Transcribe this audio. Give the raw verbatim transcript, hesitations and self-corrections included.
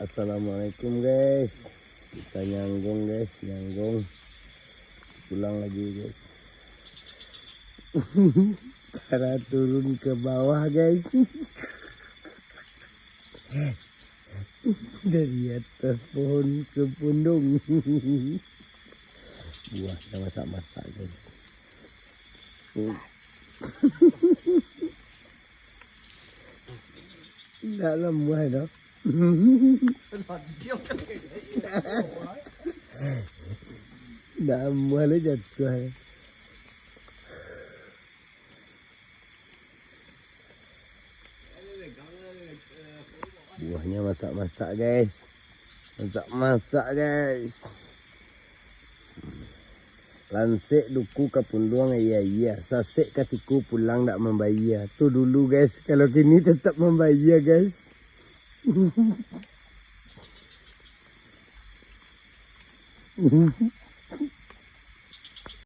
Assalamualaikum, guys. Kita nyanggung, guys, nyanggung. Pulang lagi, guys. Cara turun ke bawah, guys. Dari atas pohon ke pondok. Buahnya masak-masak, guys. Ndak lamuah doh. Ndak lamuah lah jatuah. Buahnya masak-masak, guys. Masak-masak, guys. Lansek duku ka punduang, iya, iya. Sasek ka tiku pulang dak mambayia. Tu dulu, guys. Kalau kini tetap mambayia, guys.